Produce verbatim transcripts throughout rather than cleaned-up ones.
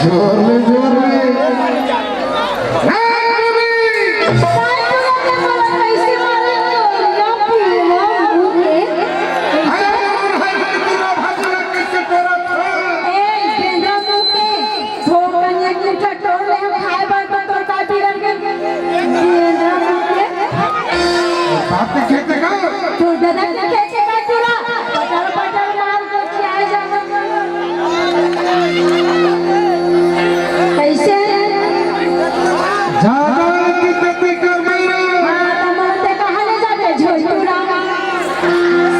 जोर ले, जोर ले। ए, रवि! काय करत हे मोला, कैसे मारे हो? या फिर वो मुंह के? अरे, अरे, अरे, अरे, तू राधा जी ला कैसे करत हे? ए, गेंदा मुंह के, धोखन एक मुठा टोर ले, हम खाए बर तो तोर का बिगड़ गे? गेंदा मुंह के। बात खेते का? तू दादा के खेते का पूरा पटर पटर मार के खियाए जाना। कैसे? ज्यादा की तती कर मेरा। हाँ, तो मरते कहाँ ले जाते झोलपुरा?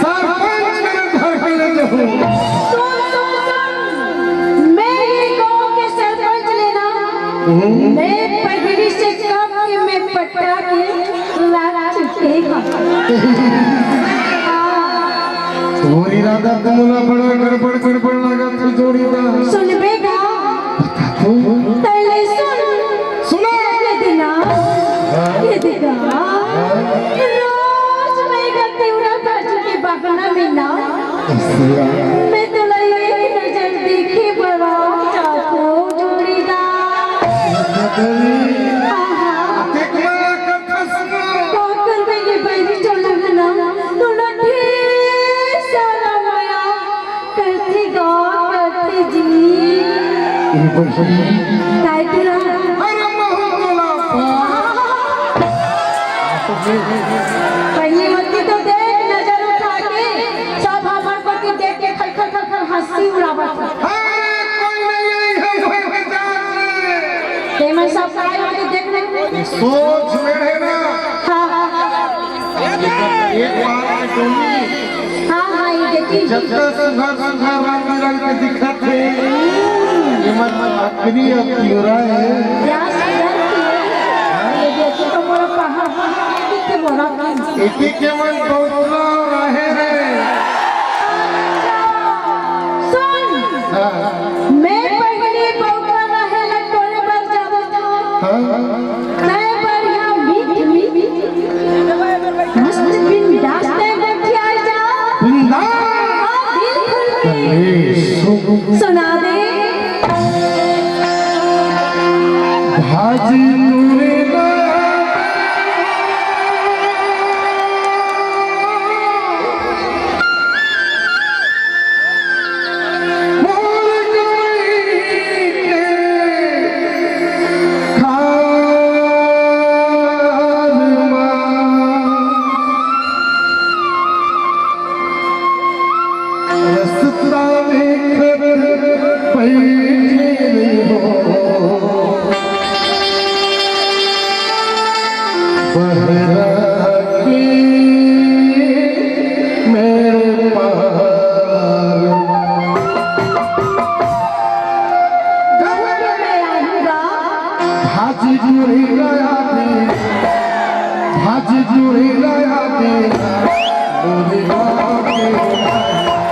सरपंच मेरे घर के ले जाऊँ। सुन, सुन, सुन। मैं ये गांव के सरपंच लेना। हम्म। मैं पहली से कब के मैं पट्टा के लाग चुके हंव। तोर इरादा तो मोला बड़ा गड़बड़ गड़बड़ लागत हे जोड़ीदार। सुनबे गा। बता तो। तैं ले सुन। सुना। ये दिना, हाँ। ये दिना, हाँ। रोज मैं गा तिवरा भाजी के बगना में ना, कैसे यार? मैं तोला एक नजर देखे बर आऊं चाहत हंव जोड़ीदार। ये तो तेरी हाँ, हाँ। अतेक मया करथस ना। का करबे ये बैरी टोला में ना, तोला ढेर सारा मया करथे गा, करथे जी। ए बहिनी। काय तोला? अरे महू तोला। पहली होती तो देख, नजर उठा के सब हमर कोती देख के खल खल खल खल हंसी उड़ावत हे। अरे कोई नहीं है, कोई नहीं है, जान ले। ते मैं सब काय होती देख ले। सोच में है ना। हाँ, हाँ, हाँ। एक बात है टोनी। हाँ, हाँ, ये देखी। जब तक सुघर सुघर रंग बिरंग के दिखत हे, ये मन आखिरी अधूरा है। प्यास लगती है। ये देखी तो मोरा पहाड़, ये देखी मोरा एती के मन बहुत रहे रे। सुन, हाँ। मैं पहली बउका रहे ला तोरे बर जावत हंव। हाँ। तैं बढ़िया मीठ मीठ, मस्त बिंदास तैं बतियाए जा। बिंदास। हाँ, दिल खुल के। ए, सु- सुना दे। भाजी तोरे ला मोर गवई के खार मा रस्ता में खत पइगे हो। बहरा के मेरे पार। भाजी टूरी लाया दी, भाजी टूरी लाया दी, टूरी लाया दी।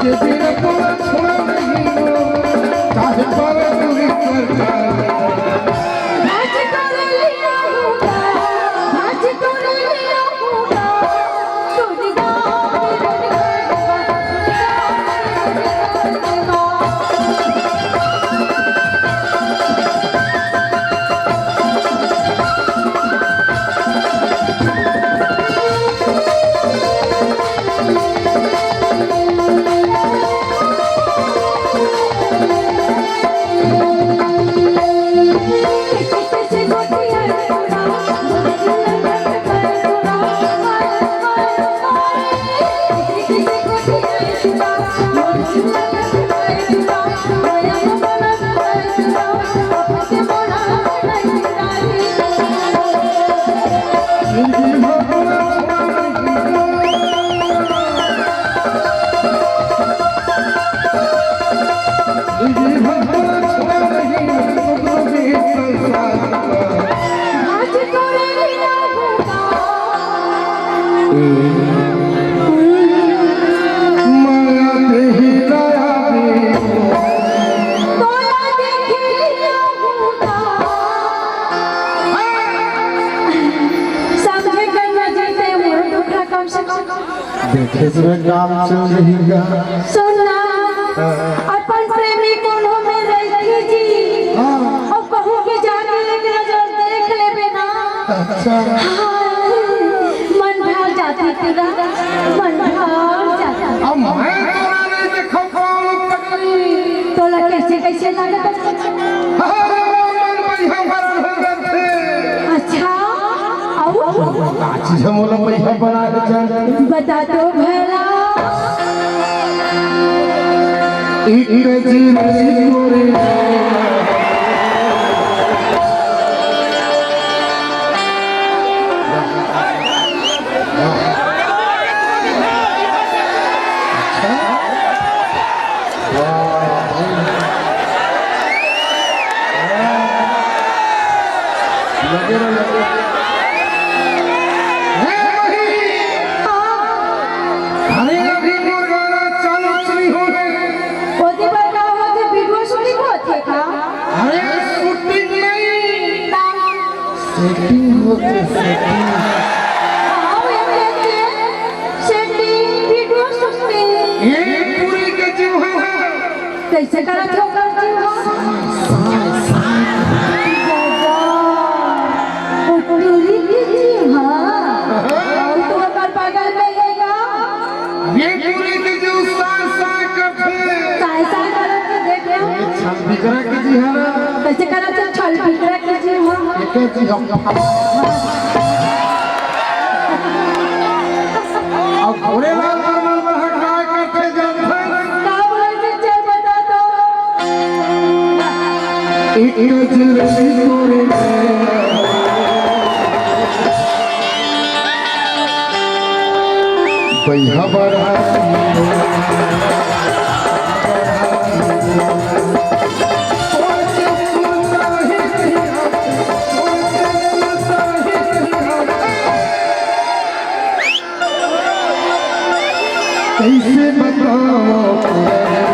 के बिना तोरा छोड़ा नहीं हो, चाहे पावे दूरी सरकार। समझे कर न जीते मोर दुखड़ा कम से कम। देखे से काम चल रही का? सुन ना, हाँ। अपन प्रेमी कोनो में रहिथे जी। हाँ। अउ कहूँ भी जाके एक नजर देख लेबे ना। अच्छा। हाँ, मन भर जाथे तेरा, मन भर जाथे। अब मैं तोला नहीं देखो कौन पकड़ी। तोला कैसे, कैसे लागत? अरे, मन बढ़िया भरल हो गए थे। अच्छा, अउ? का चीज हम ओला बढ़िया बना के जान? बता तो भला। एक जी नहीं तोरे। लगे रहो, लगे रहो। हे बहिनी! अरे, अभी मोर गाना चालू नहीं होय। ओदे बर का होथे, video shooting होथे का? अरे, shooting नहीं। ता? Setting होथे, setting। आओ, एक, एक, एक। Setting, video shooting। ये टुरी के जीव हे। कैसे करत हे ओकर जीव? बाबा, ओ टुरी के जीव, हाँ। अउ तू ओकर बगल में हे का? ये टुरी के जीव साय साय करथे। साय साय करत हे, देख ले। ये छल बिकरा के जीव हे ना। कैसे करत हे छल बिकरा के जीव, हाँ? एकर जीव हम अब भोलेनाथ परमात्मा ह काय करथे जानथन? का बोले, चल बता तो। एक जिंदगी तोरे बइहा बढ़ा कैसे बताओ?